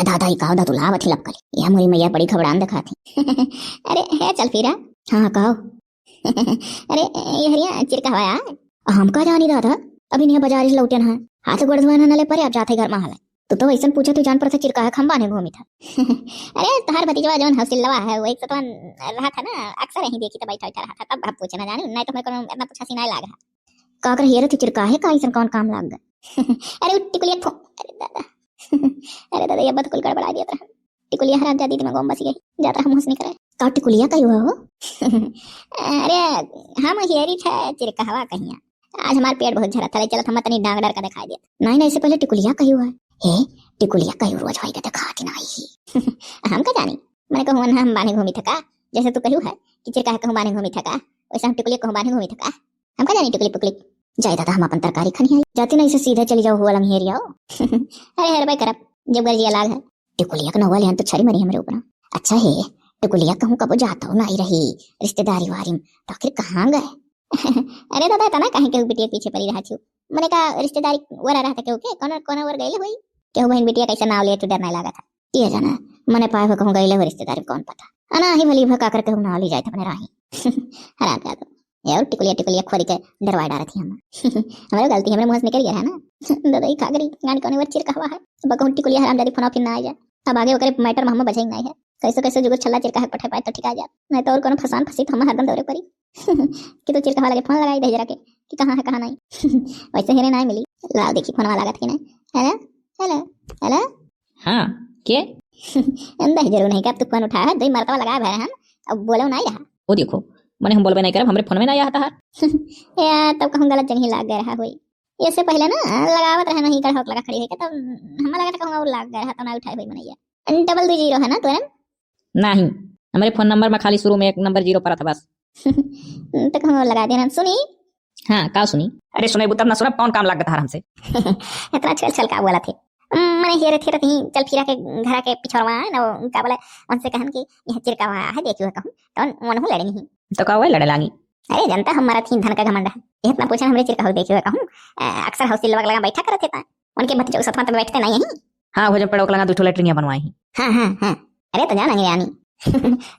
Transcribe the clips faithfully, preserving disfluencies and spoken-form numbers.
दादा, ई काव दा तू लावत ही लपकल? यह मोरी मैया बड़ी घबरान देखात ही। अरे, हे चल फिरा। हाँ, हाँ, कहो। अरे, ये हरिया चिरकहवा आय? हम का जानी दादा, अभी नहीं बाजार से लौटेन है। हाथ गोड़ धोए ना ले परे, अब जात है घर में हाले। तू तो वैसन पूछे, तू जान पड़त है चिरकहा हम बान्हे घूमित है। अरे, तोहार भतीजवा जौन हौसिल्लवा है, वही सतवन रहत है ना, अक्सर यहीं देखी तो बैठा बैठा रहत है, तब हम पूछे ना जानी, नहीं तो मैं कोनो इतना पूछा सी नहीं लाग है। का कर हेरत ही चिरकहा है, का ऐसन कौन काम लाग गए? अरे, उ टिकुलिया फो-, अरे दादा। अरे दादा, ये बात कुल गड़बड़ा दिया था। टिकुलिया हरामजादी दिमागों में बस गई, जाता हम होश नहीं करे। का टिकुलिया कही हुआ हो? अरे, हम हेरी थे चिरकहवा कहिया। आज हमार पेट बहुत झरत है, चलत हम तनी डांग डर का दिखाई देत। नहीं, नहीं, इससे पहले टिकुलिया कही हुआ है। हे, टिकुलिया कही रोज होई के दिखाती नहीं ही। हम का जानी, मैंने कहूँ ना हम बान्हे घूमी थका, जैसे तू कहू है कि चिरकहा कहूँ बान्हे घूमी थका, वैसे हम टिकुलिया कहूँ बान्हे घूमी थका। हम का जानी टिकुली पुकली। जाए दादा, हम अपन तरकारी खनी आई जाती नहीं, इसे सीधे चली जाओ हुआ लम्हेरी आओ। अरे हर भाई करब, जब गर्जिया लाग है। टिकुलिया के नौवा लिहन तो छरी मरी हमरे ऊपर। अच्छा हे, टिकुलिया कहूँ कबो जातो ना आई रही रिश्तेदारी वारी में, तो आखिर कहाँ गए? अरे दादा, इतना काहे केहू बिटिया के पीछे पड़ी रहा छियो? मने का रिश्तेदारी वरा रहता केहू के? कौन, कौन ओर गइले होई? केहू बहन बिटिया कैसे नाव लिए तो डर नहीं लागत है। ये जाना, मने पाए हो कहूँ गइले हो रिश्तेदारी में, कौन पता। अना ही भली भका करके हम नाव ले जाए थे अपने राही। हराम जादू। ये और टिकुलिया, टिकुलिया खोरी के डरवा डारत ही हम। हमरे गलती, हमरे मुँह से निकल गया है ना। दादा, ई का करी, गानी कौन ओर चिरकहवा है। अब कहूँ टिकुलिया हराम जादी फोन फिर ना आ जाए। अब आगे ओकरे मैटर में हम बजाई नहीं है। कैसे कैसे जुगुर छल्ला चिरकहा के पठे पाए तो ठीक आ जात, नहीं तो और कोनो फसान फंसी तो हम हरदम दौरे पड़ी। कि तो चिरकहवा लगे फोन लगाई दे जरा के कि कहाँ है, कहाँ नहीं। वैसे हेरे नहीं मिली। लाओ देखी फोनवा लागत कि नहीं। हेलो, हेलो, हेलो। हाँ, के? अंदर जरूर नहीं, का अब तू फोन उठाया है, दो ही मरतवा लगाए भरे हम, अब बोलो नहीं रहा। वो देखो, मने हम बोलबे नहीं करब, हमरे फोन में ना आया था। यार, तब कहूँ गलत जगह लाग गए रहा होई। इससे पहले ना लगावत रहे नहीं, कढ़ौक लगा खड़ी है के, तब हम लगा था कहूँ और लाग गए रहा, तो ना उठाए होई मनैया। डबल दो जीरो है ना तोरन? नहीं, हमरे फोन नंबर में खाली शुरू में एक नंबर जीरो पड़ा था बस। तो कहूँ और लगा देना। सुनी? हाँ, का सुनी? अरे सुने बुतब ना सुनब, कौन काम लाग गया था हमसे? इतना छल छल का बोला थे। मने हेरे थे रही, चल फिरा के घरा के पिछड़वा है ना, वो का बोले, उनसे कहन कि यह चिरकवा है, देखियो कहूँ, तो उन, उनहु लड़े नहीं। तो का हुआ लड़े लागी? अरे जनता हम मरत ही धन का घमंड है। ये इतना पूछे हमरे चिरकहू देखियो कहूँ, अ, अक्सर हौसिल्लवा लगा बैठा करत है ता। उनके भतीजो सतवा तो बैठते नहीं है। हाँ, भोजन पड़ोक लगा दू ठो लेटरिंग बनवाई ही। हाँ, हाँ, हाँ। अरे तो जान अंग्रेयानी।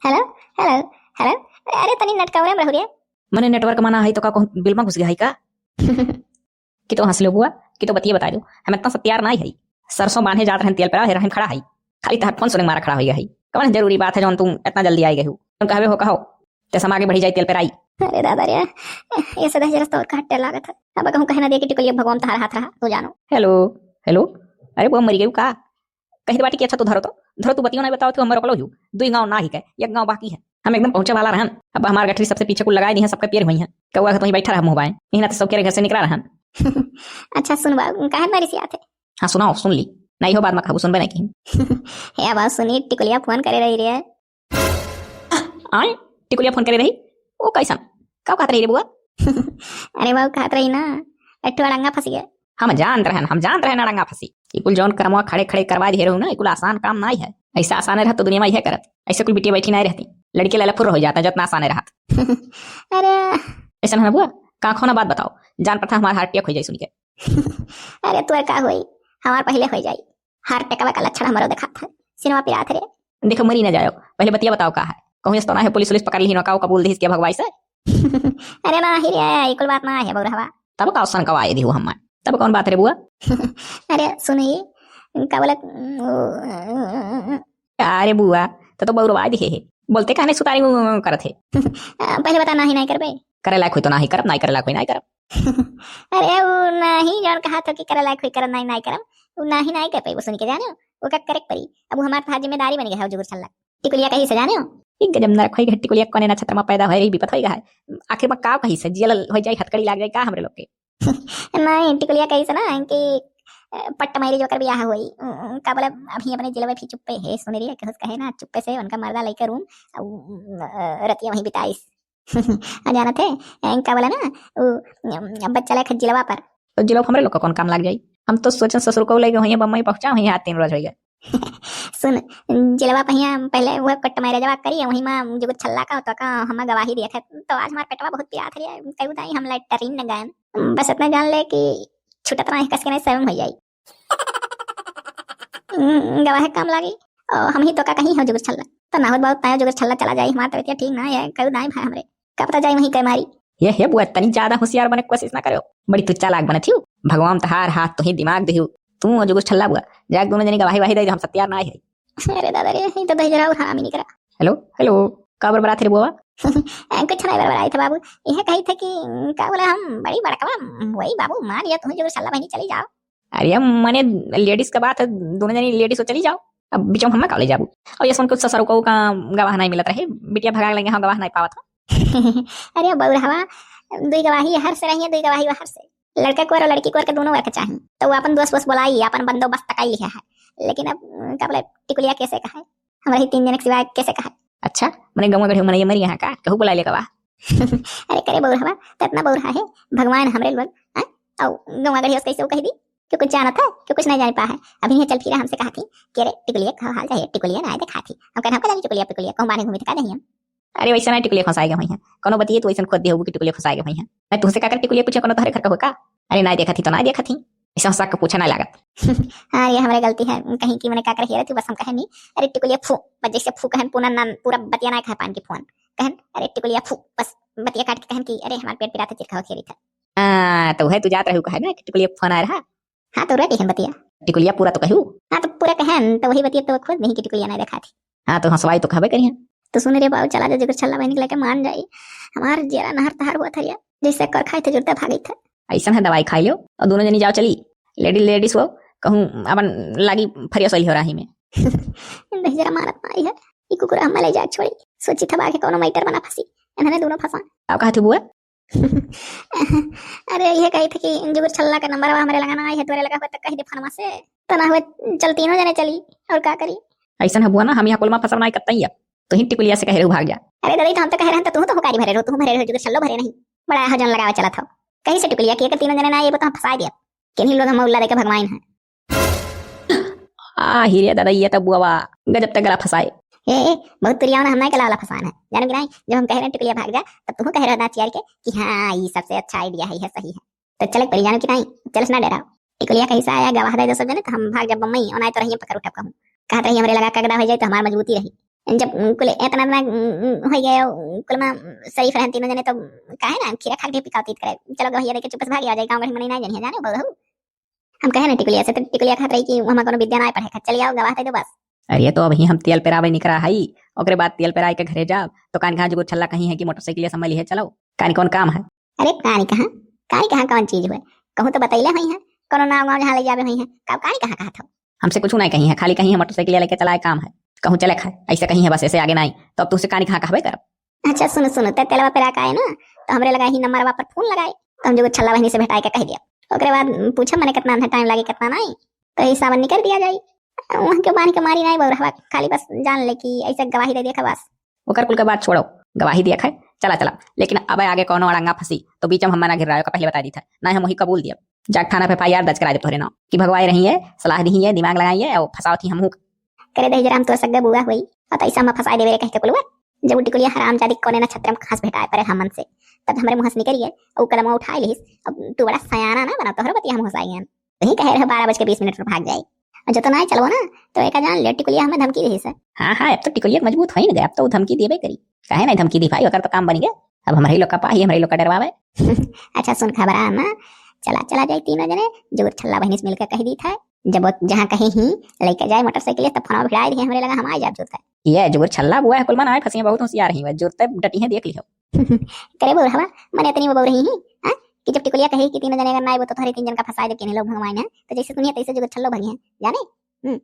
हेलो, हेलो, हेलो। अरे तनी नेटवर्क में रहू रे। मने नेटवर्क माना है तो का कहूँ बिल में घुस गया है का? कि तो हंस लो बुआ, कि तो बतिये बता दो। हम इतना सत्यार नहीं है। सरसों बांधे जात रहन तेल पे रहे, रहन खड़ा है। खाली तहर फोन सुने मारा खड़ा हो गया है। कौन जरूरी बात है जौन तुम इतना जल्दी आई गए हो? तुम कहबे हो कहो। ते समा आगे बढ़ी जाए तेल पे राई। अरे दादा रे, ये सदा जरा तौर का हट्टे लागत है। अब कहूँ कहे ना दे कि टिकुलिया भगवान तहार हाथ रहा, तू जानो। हेलो, हेलो। अरे बुआ मरी गई का? कही तो बाटी कि अच्छा तू धरो तो, धरो तू बतियो नहीं बताओ, तू हमर ओकलो हियो। दुई गाँव ना ही के, एक गाँव बाकी है। हम एकदम पहुँचे वाला रहन। अब हमार गठरी सबसे पीछे कुल लगाए दी हैं, सबके पेड़ हुई हैं। कौआ के तो वहीं बैठा रहा मुँह बाएं। यहीं ना तो सब के घर से निकला रहन। अच्छा सुन बा, काहे मारी सी आते? हाँ सुनाओ, सुन ली। नहीं हो बात में खाबू, सुनबे नहीं की। हे बा सुनी, टिकुलिया फोन करे रही रे। आए? टिकुलिया फोन करे रही? ओ कैसन? का कहत रही रे बुआ? अरे बाबू कहत रही ना, एक ठो अड़ंगा फंस गया। हम जानत रहन, हम जानत रहन अड़ंगा फंसी। ई कुल जौन करमवा खड़े खड़े करवा दिहे रहू ना, ई कुल आसान काम नाई है। ऐसा आसान रहत तो दुनिया में इहे करत। ऐसे कुल बिटिया बैठी नाई रहती। लड़के ललफुर हो जाता, जतना आसान रहत। अरे। ऐसा ना बुआ, का खोना बात बताओ। जान पड़ता हमार हार्ट अटैक हो जाई सुन के। अरे तोर का होई, हमार पहले हो जाई। हार्ट अटैकवा का लक्षण हमरो देखात है। सिनेमा पिरात रे। देखो मरी ना जाओ, पहले बतिया बताओ का है। कहूँ इस तो ना है पुलिस उलिस पकड़ ली ना का, वो कबूल दिहिस के भगवाई से। अरे ना ही रे, ई कुल बात ना है बौरहवा। तब का औसन कवाए दिहु हम? तब कौन बात रे बुआ? अरे सुन ही, का बोला? अरे बुआ, तो, तो बौरवा दिहे है। बोलते काने सुतारी में करत है। पहले बता, नाही नाही करबे? करे लायक होई तो नाही करब, नाही करे लायक होई नाही करब। अरे वो नाही जौन कहा तो कि करे लायक होई करब, नाही नाही करब। वो नाही नाही कर पाई, वो सुन के जाने, वो का करे के पड़ी। अब वो हमार तहार जिम्मेदारी बन गया है, वो जुगुर छल्ला। टिकुलिया कही से जाने हो? ई गजब नरक होई गए, टिकुलिया कौने नक्षत्र में पैदा होई रही, विपत होई गए है। आखिर में का कही से, जेल होई जाई, हथकड़ी लाग जाई का हमरे लोग के? नहीं, टिकुलिया कही से ना कि, अ, पट्ट मारी जोकर बियाह होई। उम, का बोले, अभी अपने जिलवे भी चुप्पे है, सुन रही है, कहूस कहे ना, चुप्पे से उनका मर्दा लेकर रूम, अ, रतिया वहीं बिताइस। आ जानत है, ए, का बोला ना, उ, अम, बच्चा लेखा जिलवा पर। तो जिलवा हमरे लोग का कौन काम लाग जाई? हम तो सोचन ससुर को लेके वहीं बम्बई पहुंचा, वहीं आज तीन रोज हो गए। सुन, जिलवा पहिया पहले वह कट मारे जवा करी, वहीं माँ जुगत छल्ला का, तो का हम गवाही दिया था। तो आज हमार पेटवा बहुत पिरात है, कई बताई हम लेटरिन न गए। बस इतना जान ले कि छुटत ना है, कस के नहीं स्वयं हो जाई। हम्म, गवाह काम लागी। ओ, हम ही तो का कहीं हो जुगुर छल्ला। तो ना होत बहुत ताया जुगुर छल्ला चला जाई, हमार तबियत ठीक ना है, कऊ दाई भाई हमरे। का पता जाई वहीं कई मारी। ये हे बुआ, तनी ज्यादा होशियार बने के कोशिश ना करो। बड़ी तू चालाक बनत हियो। भगवान तहार हाथ तो ही दिमाग दियो। तू हो जुगुर छल्ला बुआ। जाके दोनों जनी गवाही वाही दे दे, हम सत्यार ना आए है। अरे दादा रे, ये तो दहिजरा और हरामी निकरा। हेलो, हेलो, का बरबरात है रे बुआ? ए, कुछ नहीं बरबराई थे बाबू। यह कही थे कि, का बोला, हम बड़ी बड़कवा, वही बाबू, मान लिया तुम जुगुर छल्ला बहनी चली जाओ। अरे मने लेडीज का बात है, दोनों जनी लेडीज हो चली जाओ। अब बीचों हम ना कॉलेज जाबू। और ये सुन के ससुर को का गवाह नहीं मिलत रहे, बिटिया भगा लेंगे, हम गवाह नहीं पावत हो। अरे बउरहवा, दुई गवाही हर से रही है, दुई गवाही हर से। लड़का को और लड़की को और के दोनों के चाही। तो वो अपन दोस्त वोस्त बोलाई, अपन बंदोबस्त तकाई लिया है। लेकिन अब, का बोले, टिकुलिया कैसे कहे? हमारे ही तीन जने के सिवाय कैसे कहे? अच्छा, मने गौवा गढ़ी मने ये मरी यहाँ का? कहू बोला ले गवाह? अरे करे बउरहवा, तो इतना बउरहा है, भगवान हमरे लोग, हैं? और गौवा गढ़ी उसको कैसे वो कह दी? क्यों कुछ जाना था? क्यों कुछ नहीं जान पा है? अभी ये चल फिरा हमसे कहा थी कि अरे टिकुलिया का हाल चाहे, टिकुलिया ना आए देखा थी। हम कहना हमका जानी टिकुलिया पिकुलिया, कहूँ बाहर घूमी तो का जानी हम? अरे वैसे ना टिकुलिया फंसाए गए हुई हैं। कोनो बतिये तो वैसे खुद दे होगी कि टिकुलिया फंसाए गए हुई हैं। मैं तुमसे का कर टिकुलिया पूछे, कोनो तोहरे घर का हुआ का? अरे ना देखा थी तो ना देखा थी। ऐसा हंसा के पूछे ना लागत। हाँ, ये हमारी गलती है, कहीं की मैंने का कर हेरा थी, बस हम कहे नहीं। अरे टिकुलिया फू, बस जैसे फू कहन पूरा ना, पूरा बतिया ना कहे पान की फोन। कहन, अरे टिकुलिया फू, बस बतिया काट के कहन कि अरे हमार पेट पिरात है, चिरखा खेरी था। हाँ, तो है तू जात रहू कहे ना कि टिकुलिया फोन आ रहा। हाँ, तो रह कहिन बतिया। टिकुलिया पूरा तो कहू। हाँ, तो पूरा कहन, तो वही बतिया तो खुद नहीं कि टिकुलिया नहीं देखा थी। हाँ, तो हंसवाई तो कहबे करिहन। तो सुन रे बाबू, चला जा, जुगुर छल्ला बहनी के लेके मान जाई। हमार जेरा नहर तहार हुआ था या, जैसे कर खाए थे जुरता भागी था। ऐसा है, दवाई खाई लियो और दोनों जनी जाओ चली। लेडी, लेडीज हो, कहूँ अपन लागी फरिया सही हो रही में। दहिजरा मारत मारी है, ई कुकुर हम ले जा छोड़ी। सोची था बाकी कोनो मैटर बना फंसी, इन्होंने दोनों फंसा। अब कहा थी बुआ? अरे, ये कही थे कि जुगुर छल्ला का नंबर हमारे लगा ना आई है, तोरे लगा हुआ तो कह दे फोनमा से। तो ना हुए, चल तीनों जने चली, और का करी? ऐसन है बुआ ना, हम यहाँ कुलमा फंसब ना करता ही अब। तो ही टिकुलिया से कह रहे हो, भाग जा। अरे दादा, तो हम तो कह रहे हैं, तो तू तो हुकारी भरे रहो, तू भरे रहो, जुगुर छल्लो भरे नहीं। बड़ा हजन लगावे चला था। कहीं से टिकुलिया किए के तीनों जने ना, ये तो हम फंसा दिया। किन्हीं लोग हम उल्ला देके भगवान है। आ, ही रे दादा, ये तो बुआ गजब तक गला फंसाए। ए, ए, बहुत तुरियाओ ना, हम नहीं गला वाला फंसान है। जानो कि नहीं, जब हम कह रहे हैं टिकुलिया भाग जा, तब तुम कह रहे हो दांत चियार के कि हाँ, ये सबसे अच्छा आइडिया है, ये सही है। तो चले पड़ी, जानो कि नहीं, चल ना डराओ। टिकुलिया कहीं से आया, गवाह दे दो सब जने, तो हम भाग जा बम्बई, और नहीं तो रहिए पकड़ उठब कहूँ। कहत रही हमरे लगा कगदा हो जाए तो हमार मजबूती रही। जब कुल इतना, इतना हो गया, कुल में शरीफ रहन तीनों जने, तो काहे ना खीरा खा के पिकावती करे। चलो गवाहिया दे के चुप से भाग आ जाए, गाँव गढ़ी में नहीं जानिए, जाने बहू। हम कहे ना टिकुलिया से, तो टिकुलिया कहत रही कि हमार कोनो विद्या ना पढ़े, चल आओ गवाह दे दो बस। अरे तो अभी हम तेल पेरावे निकरा हई, ओकरे बाद तेल पेराए के घरे जाब, तो कान कहाँ जुगुर छल्ला कहीं है कि मोटरसाइकिल से मैं लिहे चलो, कान कौन काम है? अरे कानी कहाँ, कानी कहाँ कौन चीज हुए? कहूँ तो बतैले हुई है, कोनो नाव गाँव जहाँ ले जावे हुई है, का कानी कहाँ कहत हो? हमसे कुछ नहीं कही है, खाली कही है मोटरसाइकिल लेके चलाए काम है, कहूँ चले खाए, ऐसे कही है बस, ऐसे आगे नहीं, तो अब तुमसे कानी कहाँ कहबे करब। अच्छा सुनो सुनो, ते तेलवा पेरा के आए ना, तो हमरे लगा ही नंबरवा पर फोन लगाए, तो हम जुगुर छल्ला बहनी से भेटाए के कह दिया। ओकरे बाद पूछा मने कितना अंधर टाइम लागे, कितना नहीं, तो हिसाब निकर दिया जाई। वहाँ के बांध के मारी नहीं बउरहवा, खाली बस जान ले कि ऐसे गवाही दे देखा बस। ओकर कुल के बात छोड़ो, गवाही दिया खाए, चला चला। लेकिन अब आगे कोनो अड़ंगा फंसी तो बीच में हम मना घेरायो का पहले बता दी था, ना हम वही कबूल दिया। जाके थाना पे एफ आई आर दर्ज करा दे तोहरे नाम कि भगवाए रही है, सलाह दी है, दिमाग लगाई है और फंसाओ थी हमहू। करे दहिजरा, हम तो सग्गा बुआ हुई और तो ऐसा हम फंसा देवे रे कह के कुलवा। जब उ टिकुलिया हरामजादी कोने नक्षत्र में घास भेटाए पड़े हमन से, तब हमरे मुँह से निकल गए और कलमवा उठाए लिहिस। अब तू बड़ा सयाना ना बना, तोहरे बतिया हम घुसाई गए। वही कहे रहे बारह बज के बीस मिनट में भाग जाए। और जो तो ना चलबो ना, तो एका जान ले, टिकुलिया हमें धमकी देहिस। हाँ, हाँ, अब तो टिकुलिया मजबूत हो ही ना गए, अब तो उ धमकी देबे करी। काहे नहीं धमकी दी भाई, ओकर तो काम बन गया। अब हमरे लोग का पाही, हमरे लोग का डरवावे। अच्छा सुन, घबरा ना, चला, चला जाए तीनों जने, जुगुर छल्ला बहनी से मिलकर कह दी था, जब वो जहाँ कहे ही लेके जाए मोटरसाइकिल, तब फोनवा भिड़ाए दिए हमरे लगा, हम आ जाब जुरते। ये जुगुर छल्ला बुआ है, कुल मन आए फंसी, बहुत होशियार ही, जुरते डटी है, देख लियो। करे बउरहवा, मने इतनी वो बउरही ही, हाँ? कि जब टिकुलिया कहे कि तीनों जने अगर ना आइबो तो तोहरे तीन जन का फंसा देब, केने लोग भगवाइन है, तो जैसे सुनिए तैसे जुगुर छल्लो भरिए, जाने? हम्म।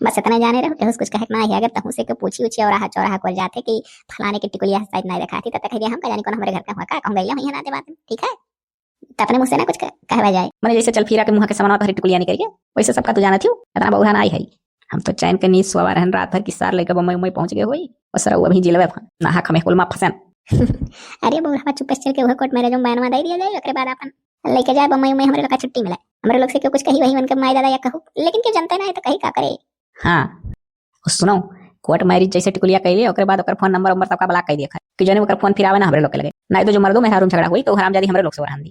बस इतना जाने रहो, केहू से कुछ कहे के ना है। अगर तहू से के पूछी उछी और रहा चौराहा को जाते कि फलाने के टिकुलिया शायद ना देखा थी, तब तक कह दिया हम का जानी कौन हमारे घर का हुआ का, कहूँ गैया हुई है ना दे बात, ठीक है? तो अपने मुँह से ना कुछ कह-, कहवा जाए। मने जैसे चल फिरा के मुँह के समनवा तोहरी टिकुलिया निकल गया, वैसे सबका तू जाना थियो, इतना बउरहा ना आई है। हम तो चैन के नींद सोवा रहन रात भर की सार लेके बम्बई उम्बई पहुँच गए हुई, और सर अभी जिलवे फन, ना हक हमें कुल मा फसन। अरे बउरहा, चुप से चल के वह कोर्ट मैरिज में बयानवा दे दिया जाए, ओकरे बाद अपन लेके जाए बम्बई उम्बई, हमरे लोग का छुट्टी मिले। हमरे लोग से क्यों कुछ कही वही उनके माई दादा या कहू, लेकिन क्यों जनते ना है तो कही का करे। हाँ, और सुनो, कोर्ट मैरिज जैसे टिकुलिया कैले, ओकरे बाद ओकर फोन नंबर उम्बर सबका ब्लॉक कर दिया कि जने ओकर फोन फिर आवे ना हमरे लोग के लगे, नहीं तो जो मर्दों मेहरारू में झगड़ा हुई तो हरामजादी हमरे लोग से ओरहन दी।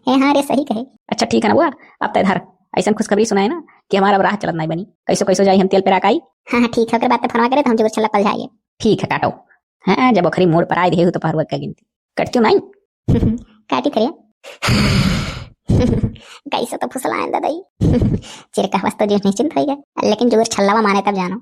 ए हाँ रे, सही कहे। अच्छा ठीक है ना बुआ, अब तो इधर ऐसन खुशखबरी सुनाए ना कि हमार अब राह चलत नाहीं बनी। कैसो कैसो जाई हम तेल पेरा के आई। हाँ, हाँ, ठीक है, ओकर बाद तो फोनवा करे तो हम जोर छल्ला पल जाइए। ठीक है, काटो। हाँ, जब ओखरी मोड़ पर आए देहु तो पहरुआ के गिनती कटतियो नाहीं। काटी थरिया। कैसे तो फुसलाएन ददई। चिरका बस तो जीव निश्चिंत होइ गए, लेकिन जोर छल्लावा माने तब जानो।